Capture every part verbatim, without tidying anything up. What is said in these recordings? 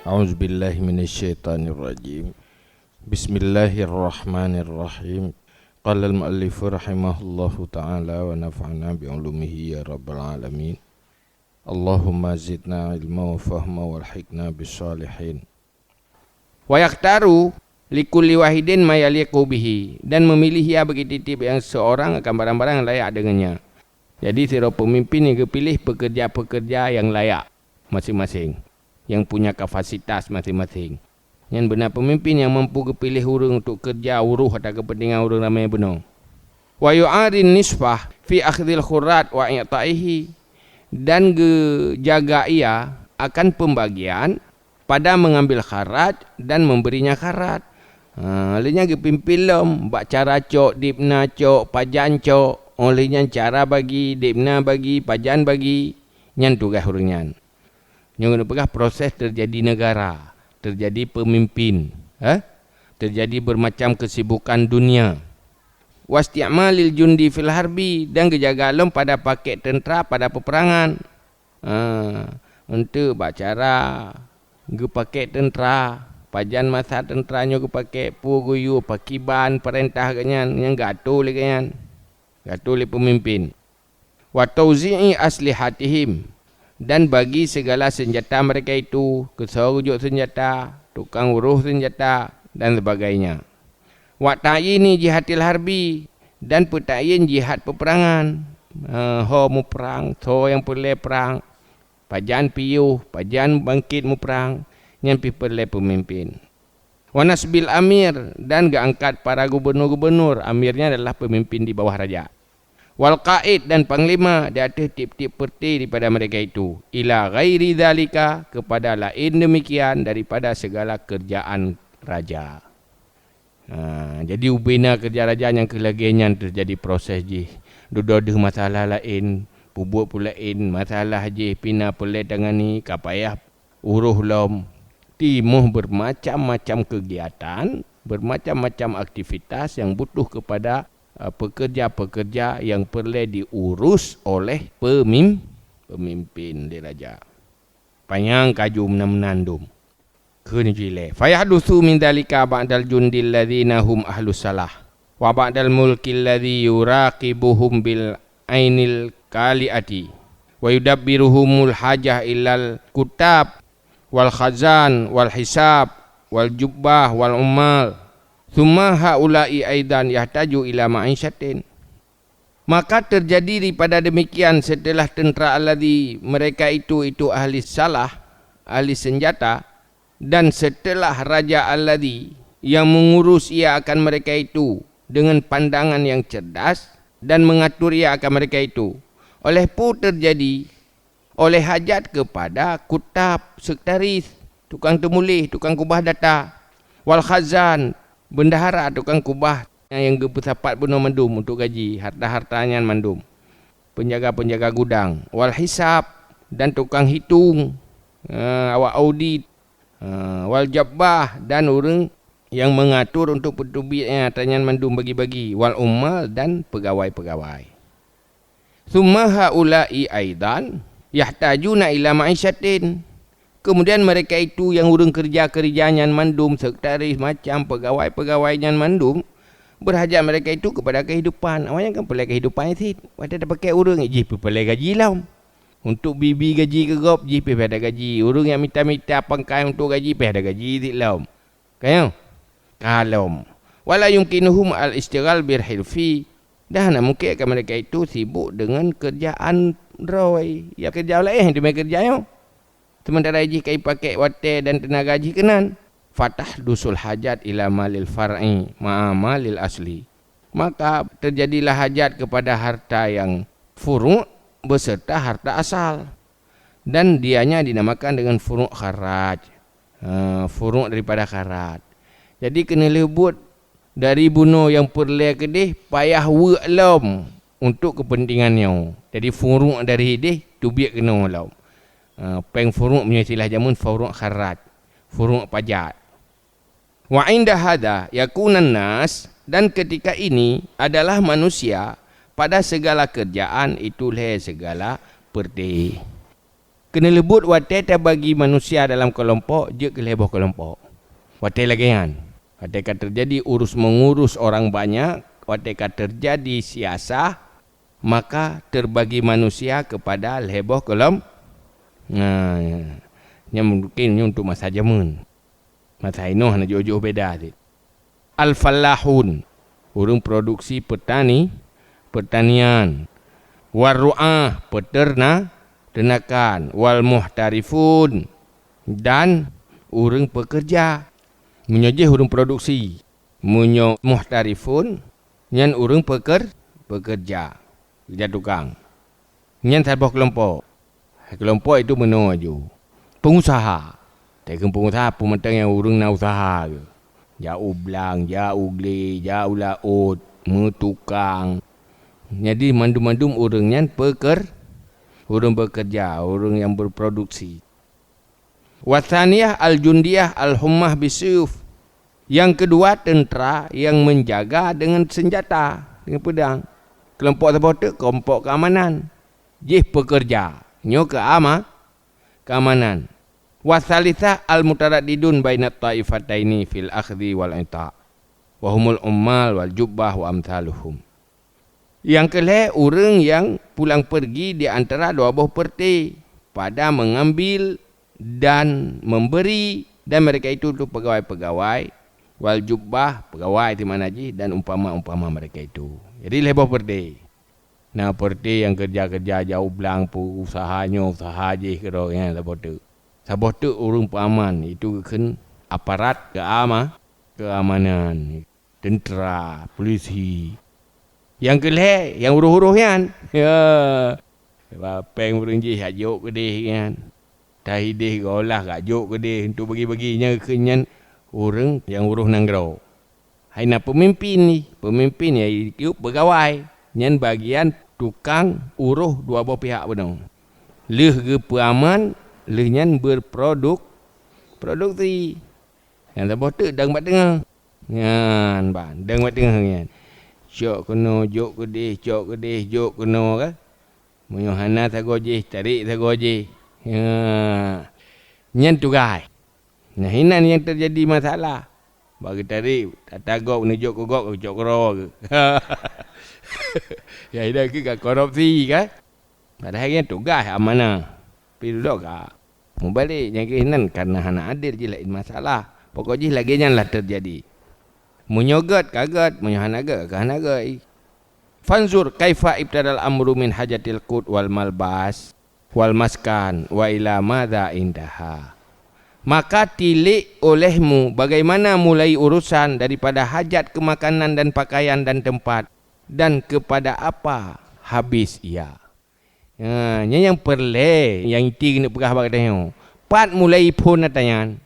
A'udzubillahi minasyaitonirrajim. Bismillahirrahmanirrahim. Qala al-mu'allifu rahimahullahu ta'ala wa nafa'na bi ulumihi ya rabbal alamin. Allahumma zidna ilma wa fahma walhiqna bis salihin. Wa yakhtaru likulli wahidin ma yaliqu bihi, dan memilih ia bagi tiep-tiep nyang seorang akan barang-barang yang layak dengannya. Jadi, sidroe peumimpin nyang geupiléh pekerja-pekerja nyang layak maséng-maséng, nyang punya kapasitas maséng-maséng. Nyan beuna peumimpin nyang mampu geupiléh ureuëng untuk keureuja uroh ata keupeuntengan ureuëng ramé bunoe. Wa yu'arin nisfah fi akhdhil khurrat wa i'taihi, dan geujaga ia akan pembagian pada mengambil kharat dan memberinya kharat. Ha, lheueh nyan geupimpén lom bak cara cok, dibna cok, pajan cok, óh lheueh nyan cara bagi, dibna bagi, pajan bagi, nyan tugaih ureuëng nyan. Nyoe geupeugah proses terjadi negara, terjadi peumimpin, eh? Terjadi bermacam kesibukan dunia. Wasti'malil jundi fil harbi, dan geujaga lom pada pakek teuntra pada peperangan. Ah, eunteuk bak cara geupakek teuntra, pajan masa teuntra nyoe geupakek, peue geuyue, pakiban, peurintah geuhnyan, nyang geuatoe lé geuhnyan, geuatoe lé peumimpin. Wa tauzi'i aslihatihim, dan bagi segala senjata mereka itu, keusoe geujok senjata, tukang uroh senjata, dan sebagainya. Wa ta'yini jihatil harbi, dan peutakyin jihad peperangan, eh, ho muprang, soe nyang peureulée prang, pajan piôh, pajan bangkét muprang, nyan pih peureulée peumimpin. Wa nasbil amir, dan geuangkat para gubunur-gubunur, amir nyan adalah peumimpin di bawah raja. Wal qaid, dan panglima di ateueh tiep-tiep peureute daripada mereka itu, ila ghairi dzalika, kepada laén demikian daripada segala kerjaan raja. Ha, jadi ubena keureuja raja nyang keu lagée nyan teujadi proses jih. Dudoe deuh masalah laén, peubuet peue laén, masalah jih pih na peureulée tangani, ka payah uroh lom. Timoh bermacam-macam kegiatan, bermacam-macam aktivitas yang butuh kepada, eh, pekerja-pekerja yang peureulée diurus oleh pemim-, pemimpin lé raja. Panyang kaju meunan-meunan dum. Kheun jih lé, "Fayahdusu min dzalika ba'dal jundil ladzina hum ahlus salah, wa ba'dal mulkil ladzi yuraqibuhum bil ainil kali'ati, wa yudabbiruhumul hajah ilal kutab, wal khazan, wal hisab, wal jubbah, wal ummal. Tsumma haula'i aidan yahtaju ila ma'isyatin." Maka terjadi daripada demikian, setelah tentara alladzi mereka itu, itu ahli salah, ahli senjata, dan setelah raja alladzi yang mengurus ia akan mereka itu dengan pandangan yang cerdas dan mengatur ia akan mereka itu. Oleh peue terjadi? Oleh hajat kepada kutab, sekretaris, tukang teumuléh, tukang kubah data, wal khazan, bendahara, tukang kubah nyang geupeusapat bunoe mandum untuk gaji, harta-harta nyan mandum, penjaga-penjaga gudang, wal hisab, dan tukang hitong, eh, awak audit, eh, wal jabbah, dan ureuëng nyang mengatur untuk peuteubiet nyang harta nyan mandum bagi-bagi, wal ummal, dan pegawai-pegawai. Tsumma haula'i aidan yahtajuna ila ma'isyatin. Kemudian mereka itu nyang ureuëng keureuja-keureuja nyan mandum, sekretaris macam, pegawai-pegawai nyan mandum, berhajat mereka itu kepada kehidupan. Awaknyan kan peureulée kehidupan cit. Watée tapakée ureuëng, jih pih peureulée gaji lom. Untuk bi-bi gaji keu gob, jih pih pada gaji. Ureuëng nyang mita-mita pangkai untuk gaji, pih ada gaji cit lom. Ka nyo? Ka lom. Wala yumkinuhum al-isytighal bil hirfi. Dan hana mungkin akan mereka itu sibuk dengan kerjaan droe. Ya, kerja laén teuma kerja nyoe. Sementara jih ka jipakée watée dan teunaga jih keunan. Fatahdusul hajat ila malil far'i ma'a malil asli. Maka terjadilah hajat kepada harta yang furu' beserta harta asal. Dan dianya dinamakan dengan furu' kharaj. Ha, furu' daripada kharaj. Jadi, keuneulheueh buet dari bunoe nyang peureulée keudeh payah weuek lom untuk keupeuntengan nyoe. Jadi, furu' dari ideh teubiet keunoe lom. Ha, péng furu' meunyoe istilah jameun furu' kharaj, furu' pajak. Wa inda hadza yakunan nas, dan ketika ini adalah manusia pada segala kerjaan itu lhée segala peureute. Keuneuleubuet watée tabagi manusia dalam keulompok jeuet keu lhée boh keulompok. Watée lagée nyan, watée ka teujadi urus meungurus orang banyak, watée ka teujadi siasah, maka teubagi manusia keupada lhée boh keulom-, nah, nyan mungken nyoe untuk masa jameun. Masa inoe hana jiôh-jiôh beda cit. Al-fallahun, ureuëng produksi peutani, peutanian. War-ru'ah, peuteurna-, teunakan. Wal-muhtarifun, dan ureuëng peukeureuja. Meunyoe jih ureuëng produksi, meunyoe muhtarifun, nyan ureuëng peukeur-, peukeureuja, keureuja tukang. Nyan saboh keulompok. Keulompok itu meunoe ju. Peungusaha. Takheun peungusaha peue mantong nyang ureuëng na useuha geuh. Jak u blang, jak u glé, jak u laôt, meutukang. Jadi mandum-mandum ureuëng nyan peukeur-, ureuëng beukeureuja, ureuëng nyang beuproduksi. Watsaniyah al-jundiyah al-hummah bisuyuf. Nyang keudua teuntra nyang meunjaga deungon seunjata, deungon peudang. Keulompok saboh teuk keulompok keuamanan. Jih peukeureuja, nyoe keuama-, keuamanan. Watsalisah al-mutaraddidun bainat taifataini fil akhdhi wal ita. Wa humul ummal wal jubbah wa amsaluhum. Nyang keu lhée ureuëng nyang pulang peurgi di antara dua boh peureuté, pada mengambil dan memberi, dan mereka itu tu pegawai-pegawai, wal jubbah, pegawai di mana jih, dan umpama-umpama mereka itu. Jadi lhée boh peureuté. Na peureuté nyang keureuja-keureuja jak u blang, peuuseuha nyoe, useuha jih keudroe nyan saboh teuk. Saboh teuk ureuëng peuaman, itu geukheun aparat keuama-, keuamanan. Teuntra, polisi. Nyang keu lhée, nyang uroh-uroh nyan. Ya. Ba péng ureuëng jih jak jok keudeh nyan. Tahi deh golah jak jok keudeh untuk bagi-bagi, nyang keu nyan ureuëng nyang uroh nanggroe. Hai na peumimpin jih, peumimpin nyang jiyue peugawai. Nyan bagian tukang uroh dua boh pihak bunoe. Lheueh geupeuaman, lheueh nyan beuproduk-, produksi. Nyang saboh teuk dang bak teungoh. Nyan ban, dang bak teungoh nyan. Cok keunoe, jok keudeh, cok keudeh, jok keunoe ka. Meunyoe hana sagoe jih, tarék sagoe jih. Nya. Nyan tugaih. Nah, inan nyang teujadi masalah. Bak geutarék, tata gob neujok keu gob, cok keudroe geuh. Ya, inan keuh ka korupsi kan. Padahai nyan tugaih amanah. Tapi dudoe ka. Mubalek nyang keuh nan kareuna hana adé jih laén masalah. Pokok jih lagée nyan lah teujadi. Meunyoe gét ka gét, meunyoe hana gét ka hana gét. Fanzur kaifa ibtadal amru min hajatil qut wal malbas wal maskan wa ila madza intaha. Maka tilik olehmu bagaimana mulai urusan daripada hajat keu makanan dan pakaian dan tempat, dan kepada apa habis ia. Ha, nyan nyang peureulée nyang inti keuneuk peugah bak gata nyoe. Pat mulai phon ata nyan?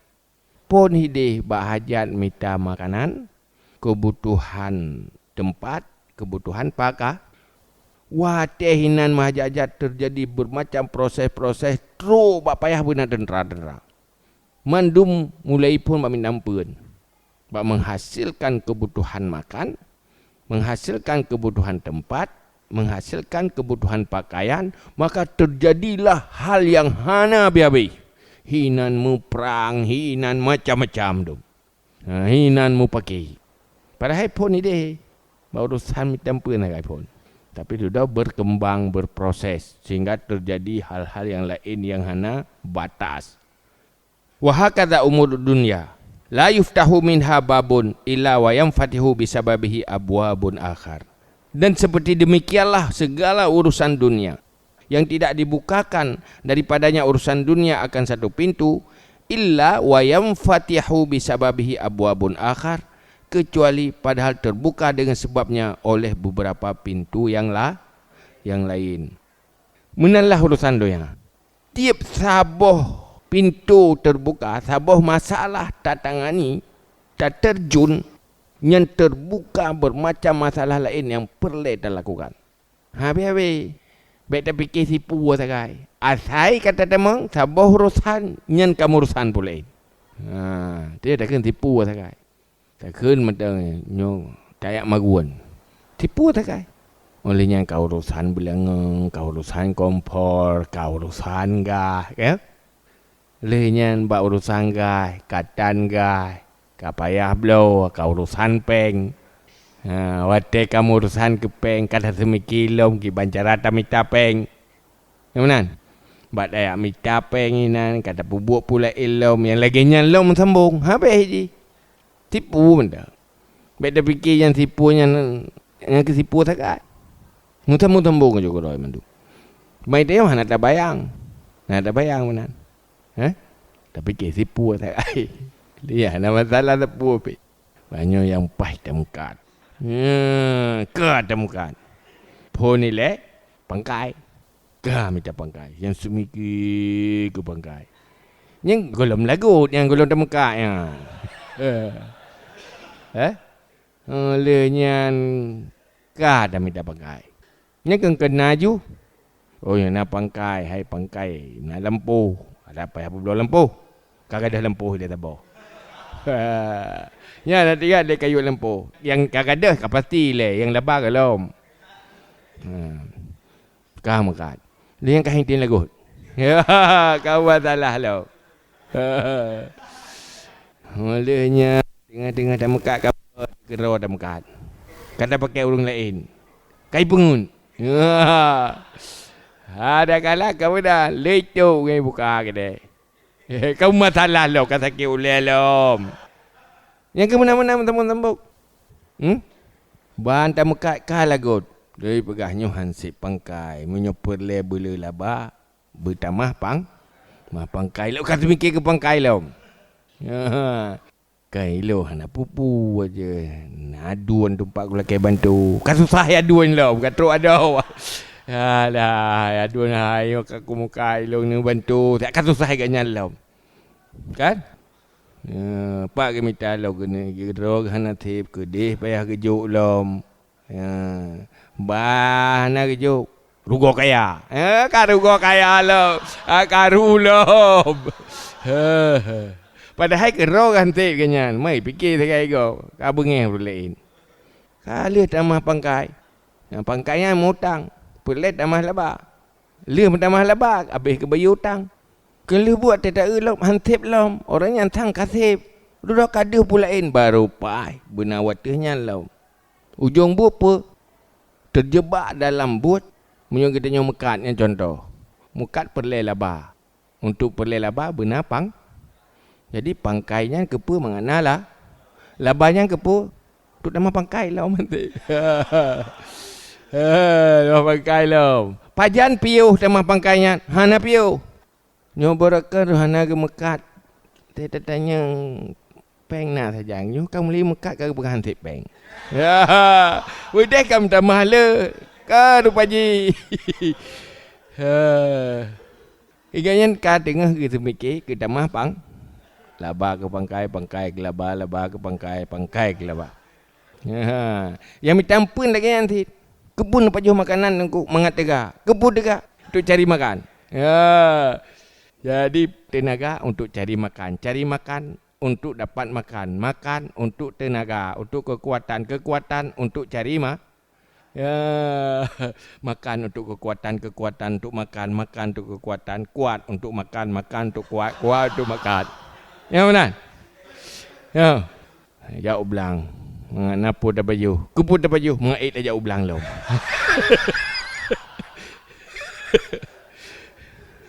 Phon hideh bak hajat mita makanan, keubutuhan teumpat, keubutuhan paka. Watée hinan meuhajat-hajat teujadi beumacam proses-proses trok bak payah beuna teuntra-teuntra. Mandum mulai phon bak mita ampeuen, bak menghasilkan kebutuhan makan, menghasilkan kebutuhan tempat, menghasilkan kebutuhan pakaian, maka teujadilah hal nyang hana habéh-habéh. Hinan meuprang, hinan macam-macam dum. Ha, hinan mupake. Padahai phon ideh, bak urusan mita ampeuen hai phon. Tapi dudoe berkembang, berproses, sehingga terjadi hal-hal yang lain yang hana batas. Wa hakadza umurud dunya, la yuftahu minha babun illa wa yanfatihu bisababihi abwabun akhar. Dan seperti demikianlah segala urusan dunia, yang tidak dibukakan daripadanya urusan dunia akan satu pintu, illa wa yanfatihu bisababihi abwabun akhar, kecuali padahal terbuka dengan sebabnya oleh beberapa pintu yang la-, yang lain. Meunanlah urusan donya. Tiep saboh pintu terbuka, saboh masalah tatangani, taterjun, nyan terbuka bermacam masalah laén nyang peureulée talakukan. Habéh-habéh, bék tapike sipu sagai. Asai ka tatamong saboh urosan, nyan ka meurusan puléh. Ha, dia takheun sipu sagai. Takheun mantong nyoe tajak magun. Sipu sagai. Óh lheueh nyan ka urosan beuleungeue, ka urosan kompor, ka urosan gah, ya. Lheueh nyan bak urosan gah, ka tan gah, ka payah bloe, ka urosan péng. Ha, watée ka meuurosan keu péng, ka taseumiki lom kiban cara tamita péng. Nyang meunan. Bak tajak mita péng inan, ka tapeubuet peue laén lom, nyang lagée nyan lom meusambong, habéh jih. Tipu mantong. Bék tapike nyang tipu nyan, nyang keu tipu sagai. Meutam-meutam bong keudroe mandum. Mai teuh hana tabayang. Hana tabayang meunan. Hah? Tapike tipu sagai. Dia hana masalah tipu pih. Banyoe nyang paih tameukat. Nya, ka tameukat. Phon ilée pangkai. Ka mita pangkai. Nyang seumiki keu pangkai. Nyang gohlom lagot, nyang gohlom tameukat nyan. Eh? Óh lheueh nyan ka tamita pangkai. Nyang keu keuna ju. Oh, nyang na pangkai, hai pangkai. Na lampôh. Ada payah peubloe lampôh. Ka gadôh lampôh di saboh. Nyan na tinggai lé kayue lampôh. Nyang ka gadôh ka pasti lé, nyang laba gohlom. Ha. Ka meukat. Lé nyang ka hinting lagot. Ya, ka buat salah lom. Óh lheueh nyan, teungoh-teungoh tameukat ka keudroe tameukat. Ka tapakée ureuëng laén. Ka ipeungeut. Ya. Ada kala ka meunan, lé cok ngon buka keudée. Ka masalah lom, ka sakét ulée lom. Nyang keu meunan-meunan sambong-sambong. Hmm? Ban tameukat ka lagot. Lé peugah nyoe hansét pangkai. Meunyoe peureulée beulé laba, beutamah pang, mah pangkai lom. Ka teumike keu pangkai lom. Ka ilôn hana peue-peue aja. Na aduen teumpat kulakée bantu. Ka susah ya aduen lom, ka trok adoe. Alah, ya aduen hai, ka kumuka ilôn neubantu. Ka susah gobnyan lom. Kan? Ya, pat geumita lom keuneuk geudroe hana sép, keudeh payah geujok lom. Ya, bah na geujok. Rugoe kaya. Eh, ka rugoe kaya lom. Ah, karu lom. Heh, heh. Padahai keudroe hana sép gobnyan. Mai pike sagai goe. Ka beungéh ureuëng laén. Ka lheueh tamah pangkai. Nyang pangkai nyan mutang. Peureulée tamah laba. Lheueh meutamah laba, habéh geubayeue utang. Keu lheueh buet teuta-eu lom, han sép lom, ureuëng nyan sang ka sép. Dudoe ka deuh peue laén, barô paih beuna watée nyan lom. Ujong buet peue? Teujeubak dalam buet. Meunyoe geutanyoe meukat nyan cuntoh. Meukat peureulée laba. Untuk peureulée laba beuna pang. Jadi pangkai nyan keupeue mangat na la-, laba nyan keupeue? Untuk tamah pangkai lom. Eh, tamah pangkai lom. Pajan piôh tamah pangkai nyan? Hana piôh. Nyoe beureukat hana geumeukat. Teutatanyong péng na sajan. Nyoe ka mulai meukat ka geupeugah han sép péng. Ya, udeh ka meutamah le. Ka rupa jih. Ha. Iga nyan ka teungoh geuseumike keu tamah pang. Laba keu pangkai, pangkai keu laba, laba keu pangkai, pangkai keu laba. Ha. Nyang mita ampeuen lagée nyan cit. Keupeue neupajoh makanan teungku mangat teuga? Keupeue teuga? Untuk cari makan. Ya. Jadi, tenaga untuk cari makan. Cari makan untuk dapat makan. Makan untuk tenaga, untuk kekuatan. Kekuatan untuk cari ma-, ya. Makan untuk kekuatan, kekuatan untuk makan, makan untuk kekuatan, kuat untuk makan, makan untuk kuat, kuat untuk makan. Ya, beuna? Ya. Jak u blang. Mangat na peue tapajoh. Keupeue tapajoh? Mangat ék tajak u blang lom.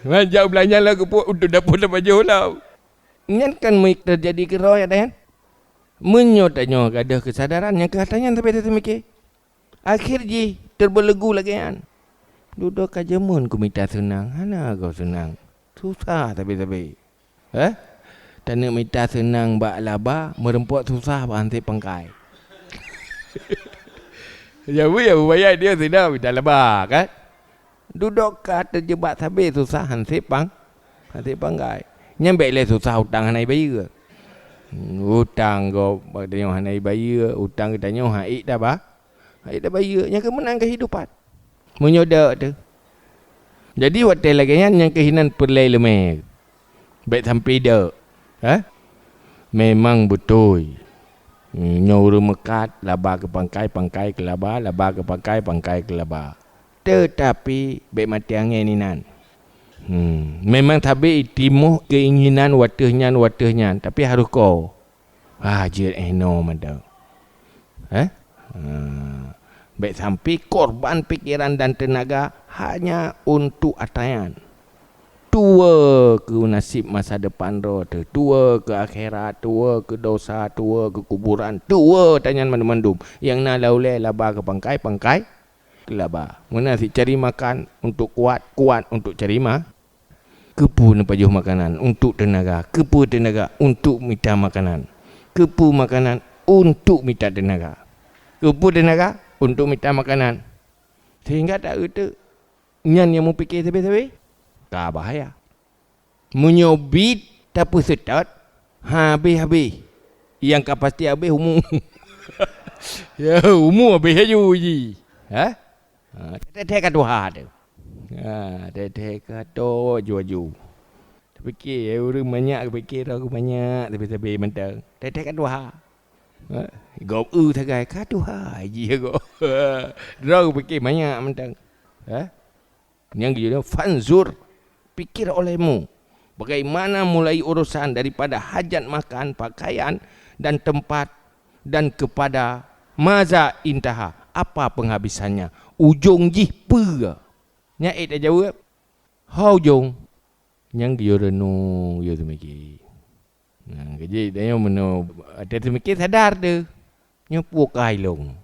Man jak u blang nyan lom keupeue? Untuk dapur tapajoh lom. Nyan kan meuteujadi keudroe, ya, Dan? Meunyoe tanyoe gadôh keusadaran nyang keu atra nyan, sabe taseumike. Akhé jih teubeuleugu lagée nyan. Dudoe ka jameun kumita seunang, hana goe seunang. Susah sabe-sabe. Eh? Taneuk mita seunang bak laba, meurumpok susah bak han sép pangkai. Ya, bu, ya, bu, bayai dia seunang mita laba, kan? Dudoe ka teujeubak sabe susah han sép pang-, han sép pangkai. Nyan bék lé susah utang hana ibayeue. Utang gob bak tanyoe hana ibayeue, utang geutanyoe han ék taba-, han ék tabayeue. Nyang keu meunan keuhidupan. Meunyoe deuek teuh. Jadi watée lagée nyan nyang keuh inan peureulée leumé. Bék sampai deuek. Ha? Memang beutôi. Hmm, nyoe ureuëng meukat, laba keu pangkai, pangkai keu laba, laba keu pangkai, pangkai keu laba. Teutapi bék maté angén inan. Hmm, memang sabé timoh keinginan wateueh nyan, wateueh nyan, tapi harôh ko. Ah, jeuet eh no mantong. Eh? Ha. Bék sampai korban pikiran dan tenaga hanya untuk ata nyan. Tuwoe keu nasib masa depan droe teuh, tuwoe keu akhirat, tuwoe keu dosa, tuwoe keu kuburan, tuwoe tanyan mandum-mandum. Nyang na lam ulée laba keu pangkai, pangkai keu laba. Meunan cit cari makan untuk kuat, kuat untuk cari ma-, keupeue neupajoh makanan untuk teunaga, keupeue teunaga untuk mita makanan, keupeue makanan untuk mita teunaga, keupeue teunaga untuk mita makanan. Sehingga tak euteuk nyan nyang mupike sabe-sabe, ka bahaya. Meunyoe bit tapeuseutôt, habéh-habéh. Nyang ka pasti habéh umu. Ya, umu habéh laju ji. Ha? Ha, teuh-teuh ka tuha tu. Ha, teuh-teuh ka to aju-aju. Tapike, eh, ureuëng manyak geupiké droe geuh manyak, sabe-sabe mantong. Teuh-teuh ka tuha. Ha? Gob eu sagai ka tuha ji gob. Droe geupiké manyak mantong. Ha? Nyang geujeuet, "Fanzur, pikir olehmu, bagaimana mulai urusan daripada hajat makan, pakaian, dan tempat, dan kepada maza intaha, apa penghabisannya, ujong jih peue?" Nyan ék tajaweueb, "Ho ujong." Nyang geuyue renung, geuyue teumiki. Nah, keujih tanyoe meunoe, watée teumiki sadar teuh. Nyoe peue ka ilong.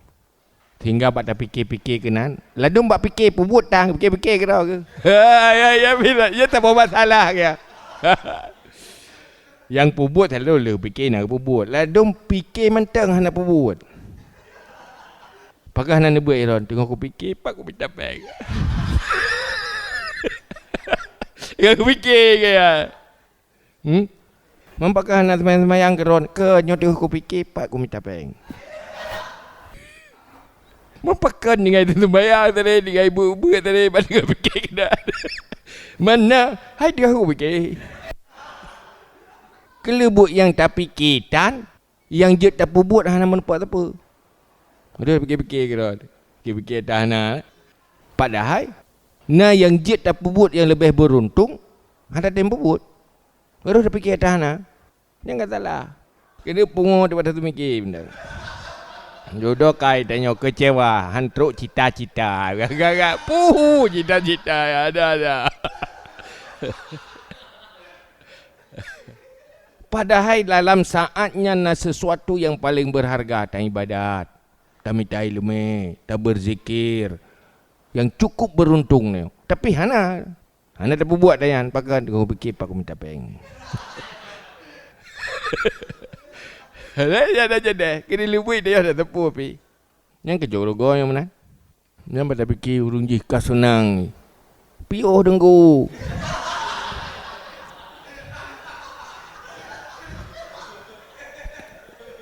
Sehingga bak tapike-pike keunan, ladom bak pike peubuet tang, pike-pike keudroe keuh. Ya, ya, bila, ya, tak masalah ya. Nyang peubuet selalu le pike na peubuet. Ladom pike mantong hana peubuet. Pakah na neubuet ilong, teungoh kupike, pat kumita péng. Teungoh kupike ke ya. Hmm? Meupakat na seumayang-seumayang keudroe, keu nyoe teuh kupike pat kumita péng. Meupakat ningai seumayang tadi, ningai buet-buet tadi, ban kupike keunan. Mana? Hai teuh kupike. Keuleubuk nyang tapike tan, nyang jeuet tapeubuet hana meunumpok teupeu. Udah pike-pike keudroe. Pike-pike dah hana. Padahai na nyang jeuet tapeubuet nyang leubeh beuruntung, hana tem peubuet. Baru tapike dah hana. Nyang ka salah. Keuneuk pungo daripada teumiki benda. Jodoh kai tanyoe keucewa, han trok cita-cita. Gagak puhu cita-cita. Ada, ada. Padahai dalam saát nyan na sesuatu nyang paleng beurharga, taibadat, tamita iéleumé, tabeuzikir, nyang cukup beuruntung nyoe. Tapi hana, hana tapeubuet dah nyan, pakon teungoh pike pat kumita péng. Hana jadi-jadi, keuneuk leubeh dah nyan dah teupeu pi. Nyang keujok rugoe nyang meunan. Nyan bak tapike ureuëng jih ka seunang. Piôh deunggu.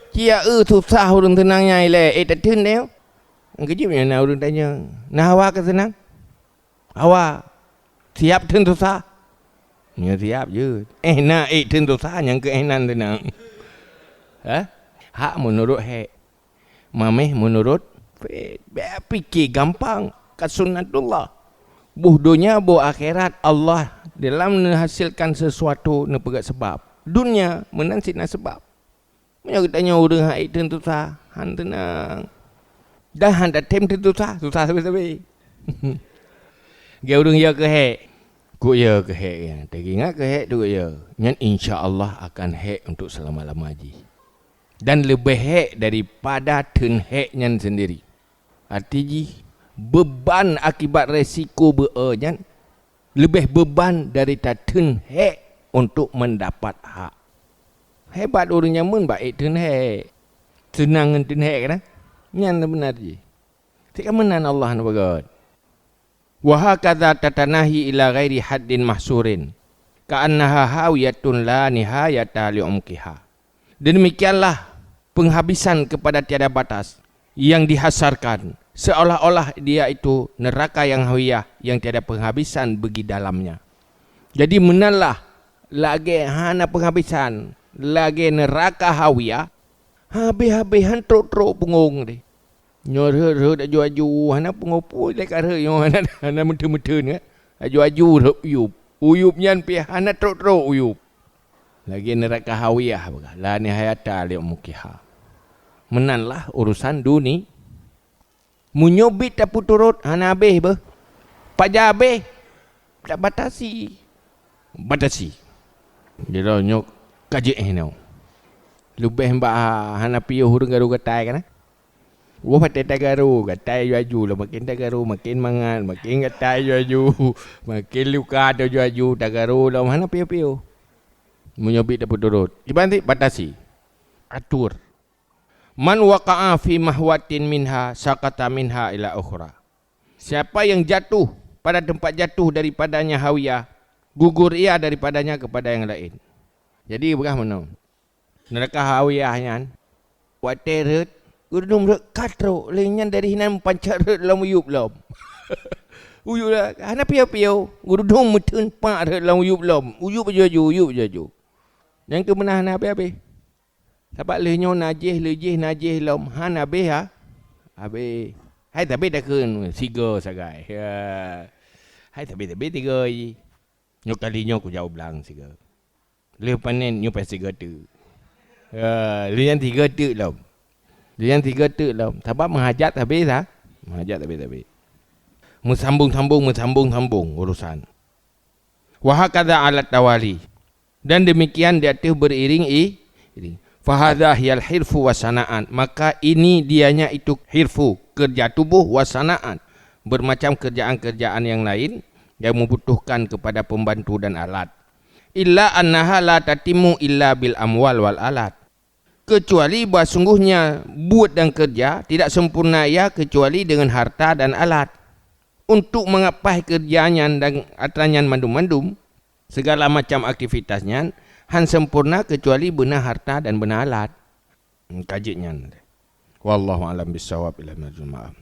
Cia eu susah ureuëng seunang nyan ilée, eh, tatheun deh. Nyang keujeuet nyan na ureuëng tanyong, "Na hawa ka seunang?" "Hawa." "Siab theun susah?" "Nyoe siab jeuet." Eh, na ék theun susah nyang keu eh nan seunang. Hah? Hak meunurot hék. Maméh meunurot, bék pike gampang, ka sunnatullah. Boh donya, boh akhirat, Allah dalam neuhasilkan sesuatu neupeugah sebab. Dunia meunan cit na sebab. Meunyoe geutanyoe ureuëng han ék theun susah, han teunang. Dan han tatem theun susah, susah sabe-sabe. Geu ureuëng yo keuhék, kuk yo keuhék nyan. Teuingat keuhék tu yo. Nyan insya Allah akan hék untuk selama-lama jih. Dan leubeh hék daripada theun hék nyan sendiri. Arti jih, beban akibat resiko beu-e nyan leubeh beban dari tatheun hék untuk mendapat hak. Hebat ureuëng jameun bak ék theun hék. Seunang ngon theun hék kan? Nyan beuna jih. Cit ka meunan Allah neupeugah. "Wa hakadha tatanahi ila ghairi haddin mahsurin, ka'annaha hawiyatun la nihayata li umqiha." Demikianlah penghabisan kepada tiada batas yang dihasarkan, seolah-olah dia itu neraka yang hawiyah yang tiada penghabisan bagi dalamnya. Jadi meunanlah lagée hana penghabisan, lagée neraka hawiyah, Habéh-habéh han trok-trok punggong deh. Nyoe rhot-rhot aju-aju, hana pungoh pui lé ka rhot nyoe, hana, hana meuteun-meuteun, kan? Aju-aju rhot uyueb. Uyueb nyan pih hana trok-trok uyueb. Lagée neuraka Hawiyah, la nihayata li umkiha. Meunan lah urusan duni-, meunyoe biet tapeuturot, hana habéh beuh. Pajan habéh? Tabatasi. Batasi. Jinoe nyoe ka jeuet hinoe. Leubeh mbak ha-, hana piôh ureuëng garu gatai kana? Woe watée tagaru, gatai aju-aju lom, makin tagaru, makin mangat, makin gatai aju-aju, makin luka aju-aju, tagaru lom, hana piôh-piôh. Meunyoe biet tapeuturot, kiban ti batasi, atur. Man waqa'a fi mahwatin minha saqata minha ila ukhra. Siapa yang jatuh pada tempat jatuh daripadanya Hawiyah, gugur ia daripadanya kepada yang lain. Jadi peugah meunoe. Neuraka Hawiyah nyan, watée rhot, geureudum rhot ka trok, lheueh nyan dari hinan meupancet rhot lam uyueb lom. Uyueb la-, hana piôh-piôh, geureudum meuteun pak rhot lam uyueb lom. Uyueb aju-aju, uyueb aju-aju. Nyang keu meunan hana habéh-habéh. Sabab lheueh nyoe najih, lheueh jih najih lom, hana habéh ha-, habéh. Hai sabé takheun sigoe sagai. Ya. Hai sabé-sabé tiga jih. Nyoe kali nyoe kujak u blang sigoe. Lheueh panen nyoe pih sigoe teuk. Ya, lheueh nyan sigoe teuk lom. Lheueh nyan sigoe teuk lom. Sabab meuhajat habéh ha-, meuhajat habéh-habéh. Meusambung-sambung, meusambung-sambung urusan. Wa hakadha ala tawali. Dan demikian di ateueh beriring i-, iring. Fahadha hiyal hirfu wa sana'at. Maka ini dianya itu hirfu, kerja tubuh, wa sana'at, bermacam kerjaan-kerjaan yang lain yang membutuhkan kepada pembantu dan alat. Illa annaha la tatimmu illa bil amwal wal alat. Kecuali bahwa sungguhnya buet dan kerja tidak sempurna ia kecuali dengan harta dan alat. Untuk mengapai kerja nyan dan atra nyan mandum-mandum, segala macam aktivitas nyan, han sempurna kecuali beuna harta dan beuna alat. Hmm, ka jeuet nyan. Wallahu a'lam bissawab, ila marjul ma'ab.